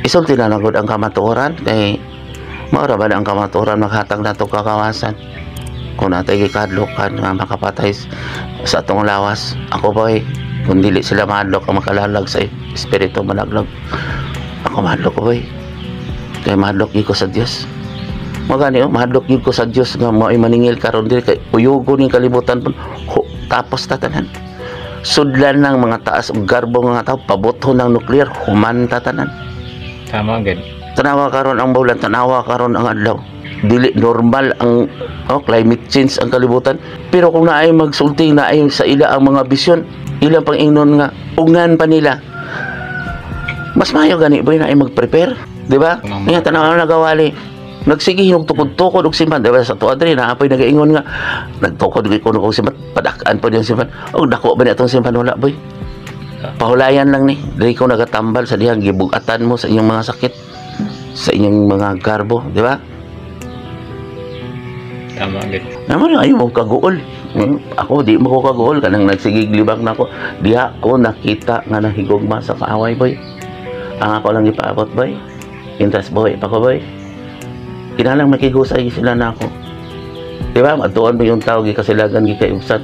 Isulti na lang gud ang kamatuoran kay maura ba na ang kamatuoran maghatag nato kagawasan. Kung natay gikadlokan nga makapatay sa atong lawas, ako, boy, kung dili sila mahadlok ang makalalag sa espiritu malaglag. Ako, mahadlok ko, boy. Kay mahadlok gyud ko sa Dios. Magani oh, mahadlok gyud ko sa Dios nga mao'y maningil karon diri kay uyugo ning kalibutan pun ho, tapos ta tanan. Sudlan ng mga taas ug garbo nga tao, pabuto ng nuklear, human ta tanan. Tama gid. Tanawa karon ang bulan, tanawa karon ang adlaw. Dili normal ang, oh, climate change ang kalibutan. Pero kung naay magsulti, naay sa ila ang mga bisyon, ilang pang ingnon nga ungan pa nila. Mas maayo gani, boy, naay mag-prepare, di ba? Tama. Nga tanawa nagawali. Nagsige hinog tukod-tukod og simbahan, di ba? Sa tuwa diri naa poy nagaingon nga nagtukod gyud kuno og simbahan, padak-an po yung simbahan. Og dako ba ni atong simbahan? Wala, boy. Pahulayan lang ni. Diri ko nagatambal sa dihang gibugatan mo sa inyong mga sakit, sa inyong mga garbo, di ba? Tama gid. Naman ayaw mo kaguol. Ako di mo ko kaguol kanang nagsigig libang nako. Diha ko nakita nga nahigugma sa kaaway, boy. Ang ako lang ipaabot, boy. Interest boy pa ko, boy. Kinahanglan makigusay sila na ako. Di ba? Matuon mo yung tao gikasilagan gikaibsat.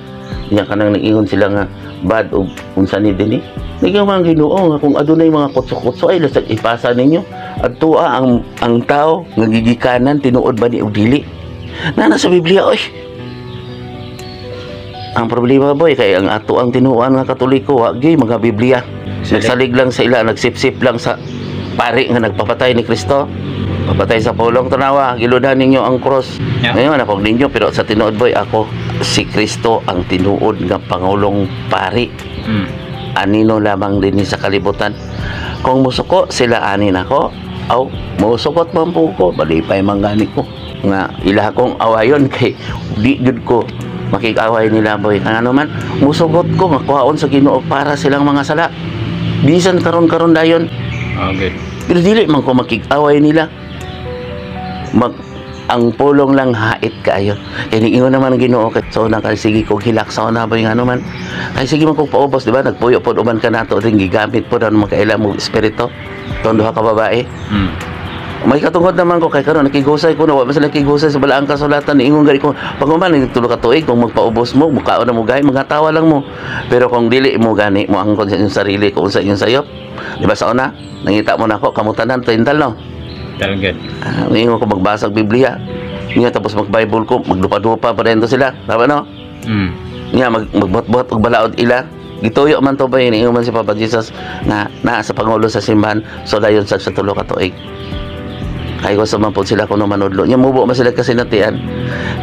Nya kanang nag-ingon sila nga bad og unsa ni dinhi. Nagyan mga Ginoo nga kung adunay mga kutso-kutso ay lasag ipasa ninyo. Adtoa ang tao nga gigikanan tinuod ba ni og dili. Nana sa Biblia, oy. Ang problema, boy, kay ang ato ang tinuan nga Katoliko wa gyud mga Biblia. Nagsalig lang sa ila, nagsipsip lang sa pari nga nagpapatay ni Kristo. Papatay sa pulong, tanawa, giludhan ninyo ang cross. Ngayon ako ninyo, pero sa tinuod, boy, ako si Kristo ang tinuod nga pangulong pari. Anino lamang din sa kalibutan. Kung musuko sila ani nako, aw musukot man po ko, balipay man gani ko nga ila akong awayon kay di gud ko makikaway nila, boy. Ano man musugot ko nga kuhaon sa Ginoo para silang mga sala. Bisan karon-karon dayon. Oh, good. Pero dili man ko makig-away nila. Mag ang pulong lang hait kaayo. Kay niingon naman ang Ginoo kay so na kay sige kog hilak sa una, boy, ngano man. Kay sige man kog paubos, di ba? Nagpuyo pod uban ka nato din, gigamit pod ang makaila mo espiritu. Tong duha ka babae. May katungod naman ko kay karon nakigusay ko na wa man sila nakigusay sa balaang kasulatan. Niingon gani ko pag human ni 3 ka tuig, kung magpaubos mo, mukaon na mo gahi, mga tawa lang mo. Pero kung dili mo gani mo angkon sa inyong sarili kung sa inyong sayop, di ba, sa una nangita mo nako kamutanan tintal, no? Talaga. Ah, niingon ko magbasa og Biblia niya, tapos mag Bible ko, magdupa-dupa pa rin to sila, tama, no? Mm. Niya magbuhat-buhat og balaod ila. Gituyo man to ba, niingon man si Papa Jesus na naa sa pangulo sa simbahan, so dayon sa 3 ka tuig. Kay gusto man po sila kuno manudlo. Nya mubo man sila kasi natian.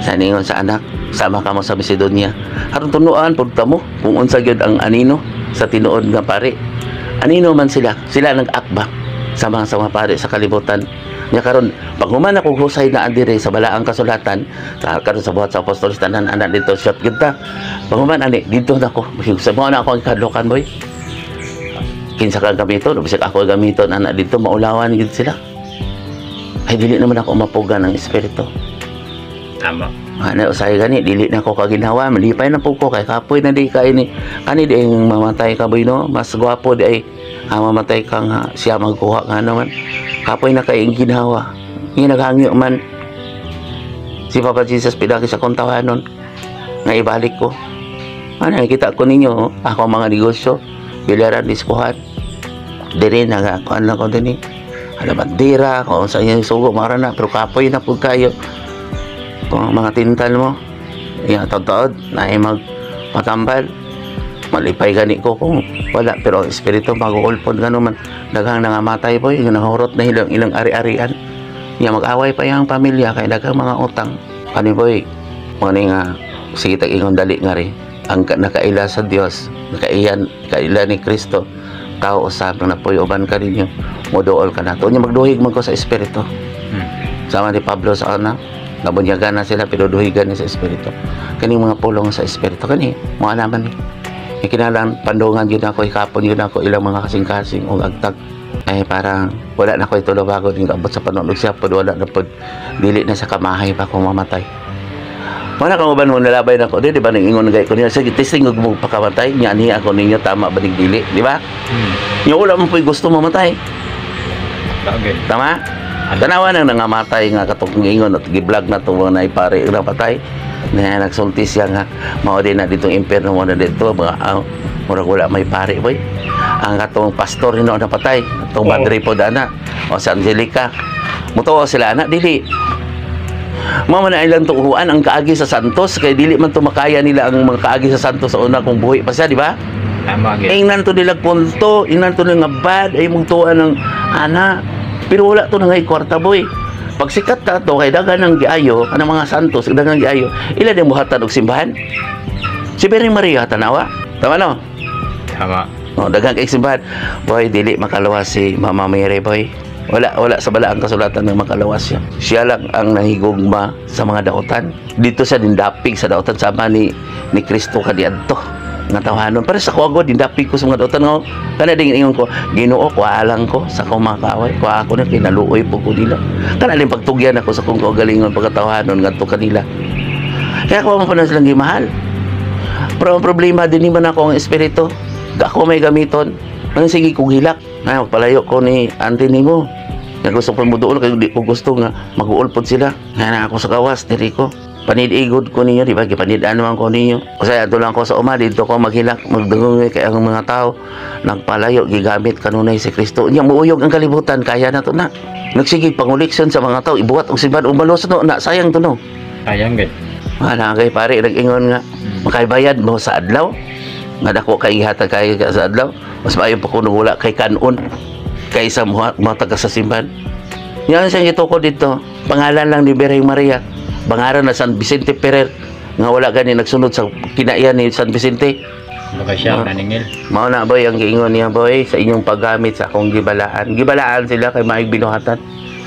Sa ningon sa anak, sama ka mo sa Macedonia. Aron tunuan pud kamo kung unsa gyud ang anino sa tinuod nga pari. Anino man sila, sila nag-akba sa mga pari sa kalibutan. Nya karon pag human ako husay na adire sa balaang kasulatan, karon sa Buhat sa Apostoles tanan anak dito shot gid ta. Pag human ani dito na ko, sa mo na ako ang kadlokan, boy. Kinsa ka gamiton, bisag ako gamiton anak dito, maulawan gid sila. Ay dili naman ako mapuga ng espiritu. Tama. Ano usahay gani dili na ako kaginhawa, malipay na po ko kay kapoy na di kay ni kani di ang mamatay ka, boy, no? Mas gwapo di ay ang mamatay ka nga siya magkuha nga naman. Kapoy na kay ang ginhawa. Nga naghangyo man si Papa Jesus pinaki sa kong tawanon nga ibalik ko. Ano nakita ko ninyo, oh, ako ang mga negosyo biliran diskuhan diri nagakuan lang ko dinhi. Ala bandera kung sa inyong sugo mara na, pero kapoy na pud kayo kung ang mga tintal mo iya taod na ay magpatambal. Malipay gani ko kung wala, pero ang espiritu maguulpod gano man. Daghang nangamatay po yung nahurot na ilang ilang ari-arian niya, mag-away pa yung pamilya kay daghang mga utang kani, boy. Mo ni nga sige tag ingon dali nga ri ang nakaila sa Dios, nakaiyan kaila ni Kristo, tao usab nga napuy uban ka ninyo, moduol ka nato. Unya magduhig man ko sa espiritu. Sama ni Pablo sa una, nabunyagan na sila pero duhigan ni sa espiritu. Kaning mga pulong sa espiritu kani mo naman ni ikinahanglan pandungan gyud ako, hikapon gyud ako ilang mga kasing-kasing og agtag. Ay parang wala na ko itulo bago ning abot sa panunog siya pod, wala na pod, dili na sa kamahay pa kung mamatay. Wala kang uban mo nalabay na ko di ba? Ning ingon gay ko niya, sige, testing og mo pakamatay nya niya ako ninyo, tama ba ning dili, di ba? Mm. Nya wala man po'y gusto mamatay. Wala gud. Tama? Tanawa nang nangamatay nga katong ingon at gi-vlog na to mga naipare nga patay. Na nagsulti siya nga mao din na ditong impierno, mo na dito mga murag wala may pare, boy. Ang katong pastor hino na patay, atong padre po dana o sa Angelica. Mutuo sila ana dili. Mao man na ilang tuuhan ang kaagi sa Santos kay dili man to makaya nila ang mga kaagi sa Santos sa una kung buhi pa siya, di ba? Tama gud. Ingnan to nila kulto, ingnan to nila nga bad, ay mong tuwa ng ana. Pero wala to nangay kwarta, boy. Pag sikat ta to kay daghan ng giayo, kanang mga santos, daghan giayo, ila din buhatan og simbahan. Si Birheng Maria, tanawa. Tama no? Tama. Oh, daghan kay simbahan. Boy, dili makalawas si Mama Mary, boy. Wala wala sa balaang kasulatan ng makalawas siya. Siya lang ang nahigugma sa mga dautan. Dito siya nindapig sa dautan sama ni Kristo kaniadto nga tawhanon. Pero sa kuwago dindapig ko sa mga dautan nga kana ding ingon ko, "Ginoo, kuha lang ko sa akong mga kaaway. Kuha ako na kinaluoy po ko nila." Kana din pagtugyan ako sa akong kaugalingon pagkatawhanon ngadto kanila. Kaya ako man pa na silang gimahal. Pero ang problema, din man ako ang espiritu. Ako may gamiton. Nang sige kong hilak. Ay, magpalayo ko ni auntie nimo. Nga gusto ko mo doon, kay di ko gusto nga mag-uol pod sila. Nga na ako sa kawas, diri ko. Panid-igod ko ninyo, di ba? Gipanid-an man ko ninyo. Kasi ato lang ko sa uma, dito ko maghilak, magdungong kay ang mga tao. Nagpalayo, gigamit kanunay si Kristo. Nya muuyog ang kalibutan, kaya na to na. Nagsige panguliksyon sa mga tao, ibuhat og simbahan, umalos no, na sayang to no. Sayang gud. Wala kay pare nag-ingon nga makaibayad mo sa adlaw nga dako kay ihatag kay ka sa adlaw, mas maayo pa kuno wala kay kanon kaysa mo ka sa simbahan. Yan siyang gitukod dito, pangalan lang ni Birheng Maria, bangaran na San Vicente Ferrer nga wala gani nagsunod sa kinaiyan ni San Vicente. Baka siya naningil. Mao na, boy, ang giingon niya, boy, sa inyong paggamit sa akong gibalaan. Gibalaan sila kay maayong binuhatan.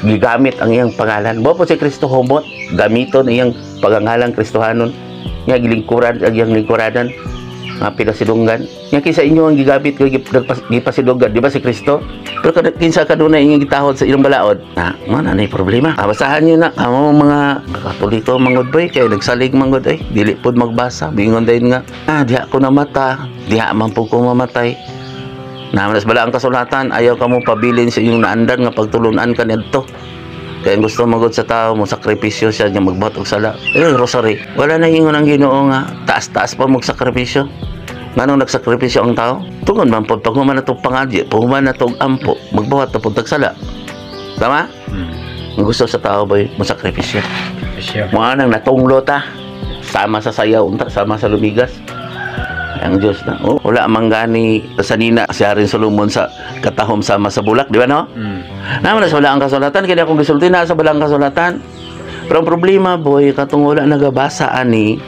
Gigamit ang iyang pangalan. Mao po si Kristo humot, gamiton iyang pagangalang Kristohanon. Nga gilingkuran ang iyang lingkuranan nga pinasidunggan. Nga kinsa inyo ang gigamit kay gipasidunggan, di ba si Kristo? Pero kinsa kanunay inyong gitahod sa inyong balaod? Na, mo na nay problema. Ah, basahan niyo na kamo mga Katoliko mangod, boy, kay nagsalig mangod ay dili pud magbasa. Bingon dayon nga, diha ko namata, diha man pud ko mamatay. Naman sa balaang kasulatan, ayaw ka mo pabilin sa inyong naandan nga pagtulunan ka niadto. Kaya ang gusto magod sa tao, mo sakripisyo siya nga magbuhat og sala. Eh, rosary. Wala na ingon ang Ginoo nga taas-taas pa magsakripisyo. Nganong nagsakripisyo ang tao? Tungod man pod pag human na tong pangadyo, pag human na tong ampo, magbuhat na pod tag sala. Tama? Hmm. Ang gusto sa tao, boy, masakripisyo. Siya. Mga nang natunglo ta. Sama sa sayaw unta, sama sa lumigas. Ang Diyos na. Oh, wala man gani sa nina si Haring Solomon sa katahom sama sa bulak, di ba no? Hmm. Naman na sa wala ang kasulatan, kaya akong gisulti na sa wala ang kasulatan. Pero ang problema, boy, katong wala nagabasa ani,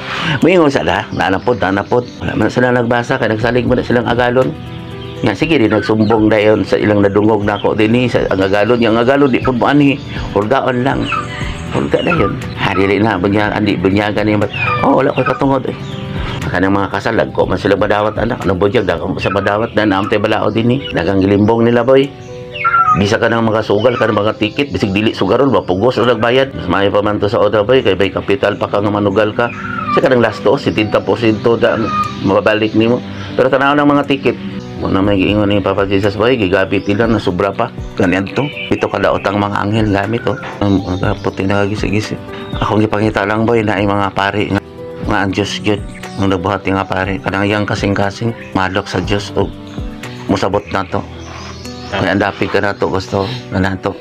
moingon sila, naanapod, naanapod. Wala man sila nagbasa, kaya nagsalig mo na silang agalon. Nga sige di nagsumbong dayon sa ilang nadungog nako dinhi sa ang agalon, yang agalon di pud mo ani, hulgaon lang. Hulga dayon. Ha, dili na bunyag, andi bunyagan ni. Oh, wala koy katungod eh. Kanang mga kasal, ko man sila madawat anak. Anong bunyag, daghan mo sa madawat na naamtay balao dinhi. Daghang gilimbong nila, boy. Bisa ka nang mga sugal ka ng mga ticket, bisig dili sugaron, mapugos o nagbayad. Mas maayo pa man to sa oda, boy, kay may kapital pa ka nga manugal ka. Sa kanang last to, 70% da ang mabalik nimo. Pero tanaw ng mga ticket, mo na may giingon ni Papa Jesus, boy, gigabit nila na sobra pa. Ganyan to. Ito kadaotang mga anghel gamit to. Ang mga puti na gisi-gisi. Akong gipangita lang, boy, na ay mga pari nga, nga ang Diyos gyud ang nagbuhat nga pare kanang iyang kasing-kasing madlok sa Dios og musabot na to. Kaya ang dapig ka nato gusto na nato.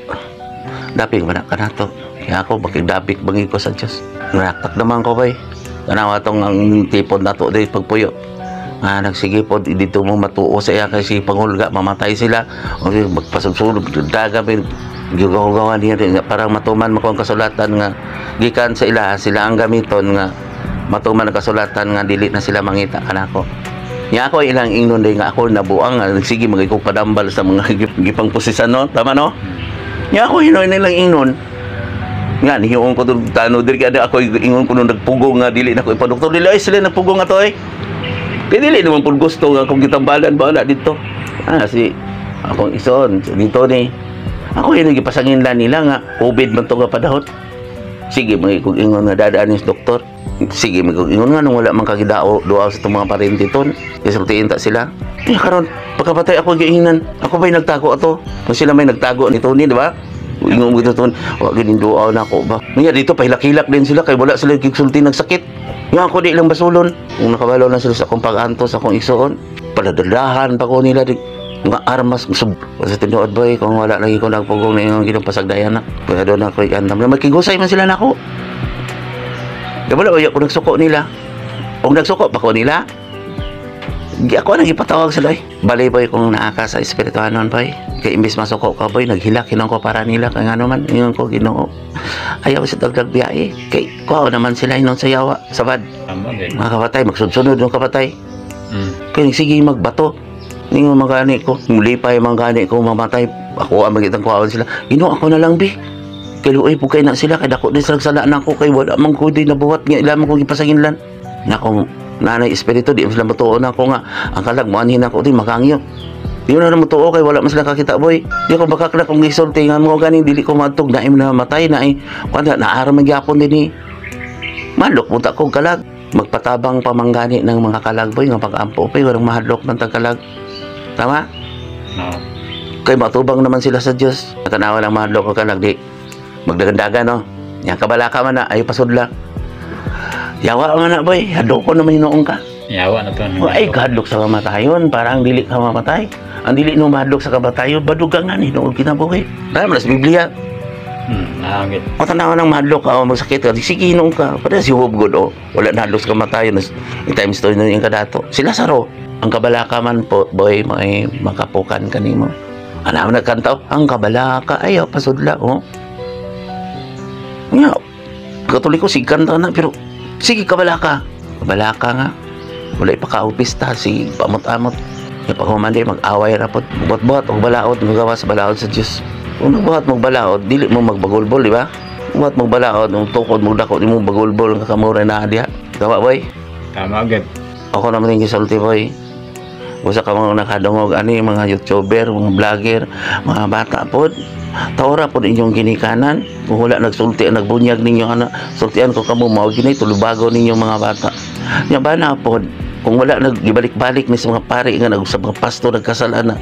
Dapig ba na ka nato? Kaya ako, makigdapig bangi ko sa Diyos. Naktak naman ko, bay. Tanawa tong ang tipon nato di pagpuyo. Ah, nagsige po dito mo matuo sa iya kay si panghulga mamatay sila o magpasugsulog daga pero gigawgawa niya rin nga parang matuman mo ang kasulatan nga gikan sa ila sila ang gamiton nga matuman ang kasulatan nga dili na sila mangita kanako. Nya ako ilang ingnon day nga ako nabuang nga sige magikog padambal sa mga gipang posisan no, tama no? Nya ako hinoy nilang ingnon nga nihiong ko dun tano diri kay ako ingon ko nung nagpugong nga dili na ko ipadoktor dili ay sila nagpugong nga to ay kay dili naman pud gusto nga kung gitambalan ba wala dito. Ah, si akong ison dito ni ako yun gipasangin lang nila nga COVID man to nga panahon. Sige mga kung ingon nga dadaan ni doktor. Sige, mag-ingon nga nung wala man kagidao duaw sa itong mga parente ton. Isultiin ta sila. Eh, karon pagkapatay ako giingnan. Ako ba'y nagtago ato? Kung sila may nagtago ni Tony, di ba? Ingon mo ton, wa gid duaw na ako ba. Nga dito pahilak-hilak din sila kay wala sila gigsulti nagsakit. Nga ako di lang basulon. Kung nakabalo na sila sa akong pag-antos, akong igsuon, paladadahan pa ko nila di mga armas sub sa tinuod, boy, kung wala lagi ko nagpugong na yung ginong pasagdayan na kaya doon ako ikandam na magkigusay man sila nako. Di wala ko nagsuko nila. Kung nagsuko pa ko nila, di ako nang ipatawag sila eh. Bali, boy, kung naa ka sa espirituhanon, boy. Kay imbis masuko ka, boy, naghilak hinon ko para nila. Kaya nga naman, ingon ko, "Ginoo. Ayaw sa dagdag biyahe." Kay kuha naman sila hinon sa yawa, sa bad. Tama gid. Mga kapatay, magsunod ng kapatay. Kay sige magbato. Ningon mga gani ko, muli pa yung mga gani ko mamatay. Ako ang magitang kuhaon sila. "Ginoo, ako na lang bi. Kay luoy po kay na sila kay dako din sila sala na ako kay wala man ko di nabuhat nga ila man ko gipasanginlan." Nako, nanay espiritu di man sila matuo na ako nga ang kalag moanhin ako di makangyo. Di na na matuo kay wala man sila kakita, boy. Di ko bakak na kung gisulti nga mo ganing dili ko maadtog naim na matay na ay kuan na naara man gyapon dinhi. Malok punta ko kalag. Magpatabang pamanggani ng mga kalag, boy, nga pag-ampo pa walang mahadlok man tag kalag. Tama? Oo. Kay matubang naman sila sa Dios. Tanawa lang mahadlok og kalag di magdagandagan no. Yang kabalaka man na ay pasudla. Yawa man na, boy, hadlok ko naman hinuong ka. Yawa na to. Ay kahadlok sa kamatayon, parang dili ka mamatay. Ang dili no mahadlok sa kamatayon, badugangan hinuon kinabuhi. Tama na sa Biblia. Naa gid. O tanawa ng mahadlok ka o magsakit ka, sige hinuon ka. Para si Job good o. Wala na hadlok sa kamatayon. In times to yung kadato. Sila saro. Ang kabalaka man po, boy, may makapukan kanimo. Ano nagkanta, oh, ang kabalaka, ayaw, pasudla, oh. Nga, Katoliko, sige kanta na, pero sige, kabalaka. Kabalaka nga. Wala ipakaupista, sige, pamot-amot. Nga pag humandi, mag-away ra pod. Buhat-buhat, og balaod, magawa sa balaod sa Diyos. Kung nagbuhat mo balaod, dili mo magbagulbol, di ba? Buhat mo balaod, nung tukod mo dako, di mo bagulbol, nga kamura na diha. Gawa, boy. Tama gid. Ako naman yung gisulti, boy. Usa ka mga nakadungog ani mga YouTuber, mga vlogger, mga bata pod. Taora pod inyong ginikanan. Kung wala nagsulti ang nagbunyag ninyo ana, sultian ko kamo mao gini tulubago ninyo mga bata. Nya bana pod kung wala nagbalik-balik ni sa mga pari nga nag sa mga pastor nagkasal ana,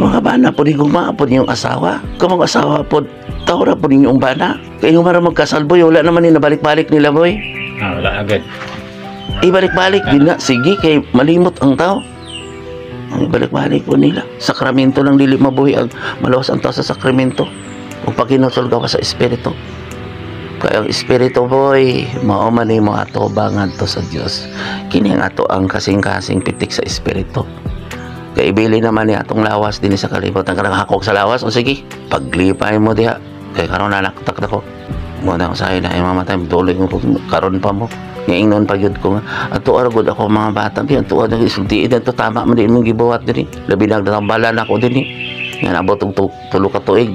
mga bana pod higugmaa pod inyong asawa. Kung mga asawa pod taora pod inyong bana. Kay yung mara magkasal, boy, wala naman ni nabalik-balik nila, boy. Ah, wala agad. Ibalik-balik din na. Sige, kay malimot ang tao. Ang ibalik-balik po nila. Sakramento lang dili mabuhi ang maluwas ang tao sa sakramento. O pag gawa sa espiritu. Kaya ang espiritu, boy, mao man nimo ato ngadto sa Dios. Kini ang ato ang kasing-kasing pitik sa espiritu. Kay ibili naman ni atong lawas dinhi sa kalibutan kanang hakog sa lawas o sige, paglipay mo diha. Kay karon nanaktak na ko. Mo na usahay na ay mamatay tuloy mo karon pa mo. Nga ingnon pa gyud ko nga ato ara gud ako mga bata bi ato ara isulti to tama man din imong gibuhat dinhi. Labi na tambalan ako dinhi. Nga nabot og 3 ka tuig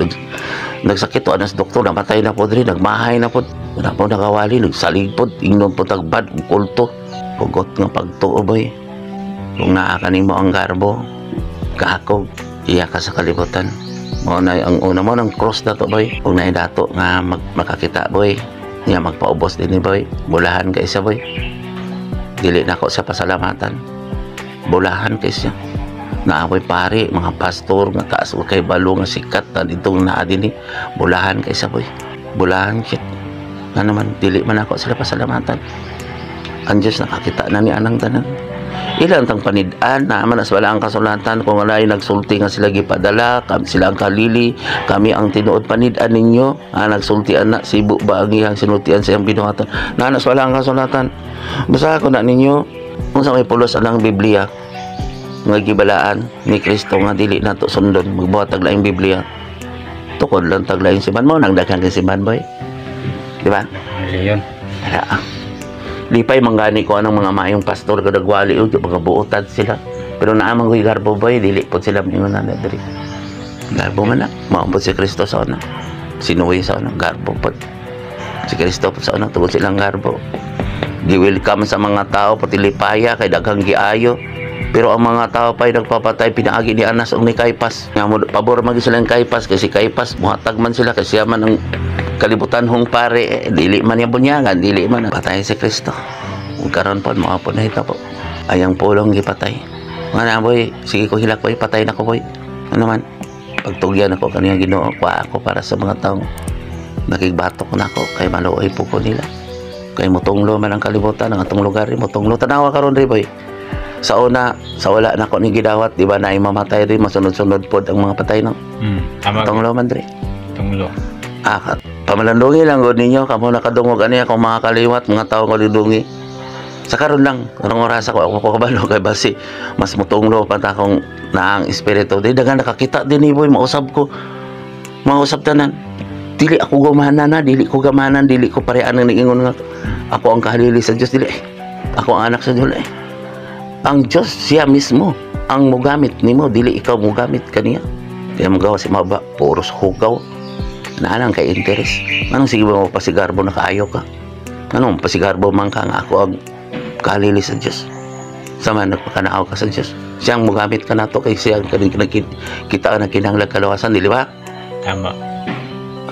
nagsakit to anas doktor namatay na po diri nagmahay na po. Wala po nakawali nagsalig po ingnon po tagbad ug kulto. Hugot nga pagtuo, boy. Kung naa kanimo ang garbo, kahakog, iya ka sa kalibutan. Mao na ang una mo ng cross na to, boy. Kung naay dato nga makakita, boy, nga magpaubos din ni, boy. Bulahan kay siya, boy. Dili na ko sa pasalamatan. Bulahan kay siya. Naakoy pare, mga pastor nga taas og kay balo nga sikat na ditong naa dinhi. Bulahan kay siya, boy. Bulahan shit. Nga naman dili man ako sila pasalamatan. Ang Diyos nakakita na ni anang tanan. Ilang tang panid-an na man as wala ang kasulatan kung wala yung nagsulti nga sila gipadala kami sila ang kalili kami ang tinuod panid-an ninyo nagsultian na sibo ba ang iyang sinultian sa iyang binuhatan na anas wala ang kasulatan. Basta ko na ninyo kung sa may pulos anang Biblia nga gibalaan ni Kristo nga dili nato sundon magbuhat tag laing Biblia tukod lang tag laing simbahan mo nang daghan kay simbahan, boy, di ba? Leon. Tara ah. Lipay manggani ko anang mga maayong pastor kada nagwali og mga buotad sila. Pero naa man ko'y garbo, boy, dili pod sila mingon na diri. Garbo man na, mao pod si Kristo sa una. Sinuwi sa una, garbo pod. Si Kristo pod sa una, tungod silang garbo. Gi-welcome sa mga tao pati lipaya kay daghang giayo. Pero ang mga tao pa'y nagpapatay pinaagi ni Anas ug ni Caiphas. Nga mo pabor man gyud sila ang Caiphas kasi Caiphas muhatag man sila kasi siya man ang Kalibutan hong pare, eh, dili man niya bunyagan, dili man patay si Kristo. Ug karon pod mao pod nahitabo. Ayang pulong gipatay. Nga na boy, sige ko hilak boy, patay na ko boy. Ano man, pagtugyan ako kaniya Ginoo, kuha ako para sa mga taong nakigbatok na ako kay maluoy po ko nila. Kay mutunglo man ang kalibutan ang atong lugar, mutunglo tanawa karon ri boy. Sa una, sa wala na ko ni gidawat, di ba na mamatay ri, masunod-sunod pod ang mga patay no. Tama agad. Tunglo man diri. Tunglo. Ah, pamalandungi lang gud ninyo kamo nakadungog ani akong mga kaliwat, mga tawo kalidungi. Sa karon lang, karong oras ako, ako ko kabalo kay basi mas mutunglo pa ta akong naang espiritu. Di dagan nakakita din ni boy, mausab ko. Mausab tanan. Dili ako gumana na, dili ko gamanan, dili ko parean ang niingon nga ako ang kahalili sa Dios, dili. Ako ang anak sa Dios. Eh. Ang Dios siya mismo ang mugamit nimo, dili ikaw mugamit kaniya. Kaya magawa si maba, puros hugaw. Naalang kay interes. Anong sige ba mo pasigarbo na kaayo ka? Anong pasigarbo man ka nga ako ang kalili sa Diyos? Sama nagpakanaaw ka sa Diyos. Siyang mugamit ka nato kay siyang kaning kita na kinahanglan kalawasan, dili ba? Tama.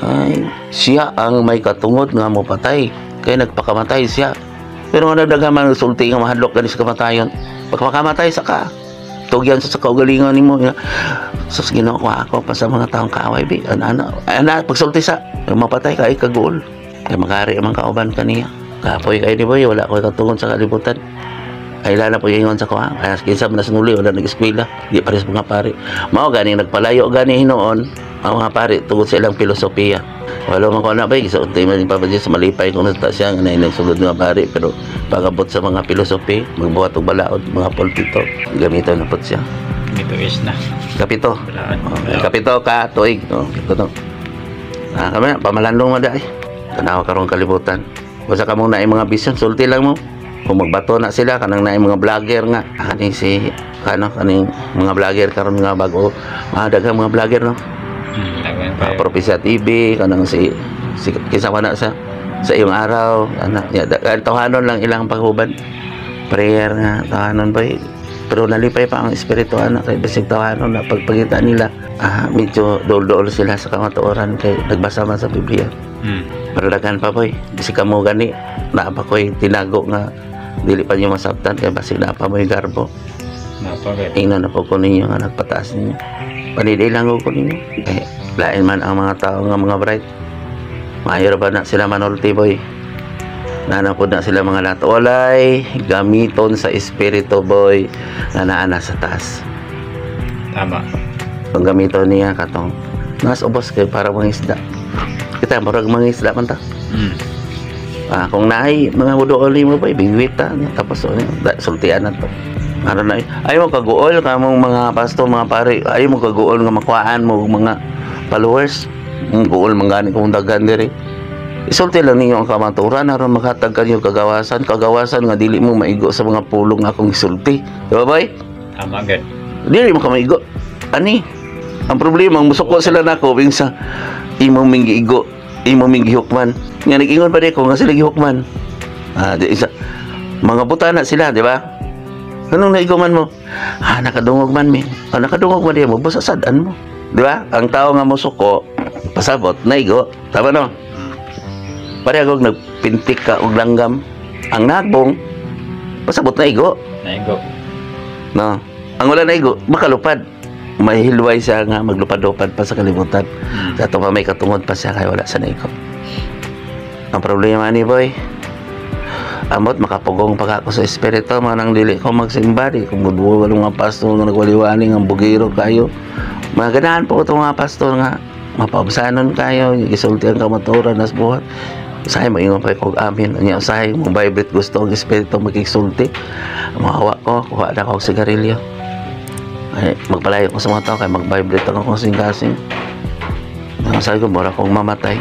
Ay, siya ang may katungod nga mo patay. Kay nagpakamatay siya. Pero nga nagdaghan man sulti nga mahadlok gani sa kamatayon. Pagpakamatay sa ka, tugyan sa kaugalingon nimo. Sus, Ginoo ko ako pa sa mga taong kaaway bi. Ana ana, ana pagsulti sa mapatay ka ay kaguol. Kay magari man kauban kaniya. Kapoy kay ni boy, wala ko'y katungod sa kalibutan. Ay lala po ingon sa kuha. Kaya kinsa man na sinuli, wala nag-eskwela. Di pares mga pare. Mao gani nagpalayo gani hinuon ang mga pare tungod sa ilang filosofiya. Wala man ko na ba, gisulti man ni Papa Jesus, malipay kung nasa siya nga nagsulod nga pare, pero pagabot sa mga filosofi, magbuhat og balaod, mga pulpito, gamiton na po siya. Dito is na. Kapito. Balaan. Oh, kapito ka tuig. Oh, pito no. Ah, kami pamalandong mo dai. Tanawa karong kalibutan. Basta kamo na mga vision, sulti lang mo. Kung magbato na sila kanang naay mga vlogger nga kaning si kano kaning mga vlogger karon nga bago, mga daghang mga vlogger no. Daghan Mga pa. Propesya TV kanang si si kinsa man na sa iyong araw ana ya, tawhanon lang ilang paghuban prayer nga tawhanon ba eh. Pero nalipay pa ang espiritu ana kay bisig tawhanon na pagpangita nila, ah, medyo dool-dool sila sa kamatuoran kay nagbasa man sa Biblia. Pero daghan pa boy, bisig kamo gani naa pa ko'y tinago nga dili pa niyo masabtan kay basig naa pa mo'y garbo. Napagad. Ingnan na po ko ninyo nga nagpataas ninyo. Panidi lang ko ninyo. Eh, lain man ang mga tao nga mga bright. Maayo ra ba na sila manulti boy? Nana po na sila mga lato. Walay gamiton sa espiritu boy nga naa na sa taas. Tama. Ang gamiton niya katong nas ubos kay para mga isda. Kita murag mga isda man ta. Ah, kung naay mga wuduol mo boy, bingwit ta. Tapos oh, sultian na to. Ano na, ayaw mo kaguol kamong mga pastor, mga pare, ayaw mo kaguol nga makuhaan mo og mga followers. Guol man gani kung daghan diri. Isulti lang ninyo ang kamaturan aron makatag kanyo kagawasan, kagawasan nga dili mo maigo sa mga pulong akong isulti. Di ba boy? Tama agad. Dili mo ka maigo. Ani? Ang problema, ang musuko sila nako sa imo ming giigo, imo ming gihukman. Nga nag-ingon pa di ko nga sila gihukman. Ah, di isa mga buta na sila, di ba? Anong naigo man mo? Ah, nakadungog man mi. Ah, nakadungog man di mo, basta sad-an mo. Di ba? Ang tao nga musuko, pasabot, naigo. Tama no? Pareha kog nagpintik ka og langgam. Ang nagbong, pasabot naigo. Naigo. No. Ang wala naigo, makalupad. May hilway siya nga maglupad-lupad pa sa kalibutan. Sa ato pa may katungod pa siya kaya wala sa naigo. Ang problema ni boy, amot makapugong pa ako sa espiritu manang dili ko magsimba di kung muduwa mga pastor nga nagwaliwali nga bugiro kayo. Maganahan po itong mga pastor nga mapaubsanon kayo, gisulti ang kamatuoran nas buhat. Usahay maingon pa ko amin. Anya usahay mo vibrate gusto ang espiritu magigsulti. Mahawa ko, kuha na ako og sigarilyo. Ay, magpalayo ko sa mga tao kay mag-vibrate ako kasing-kasing. Sabi ko, mura kong mamatay.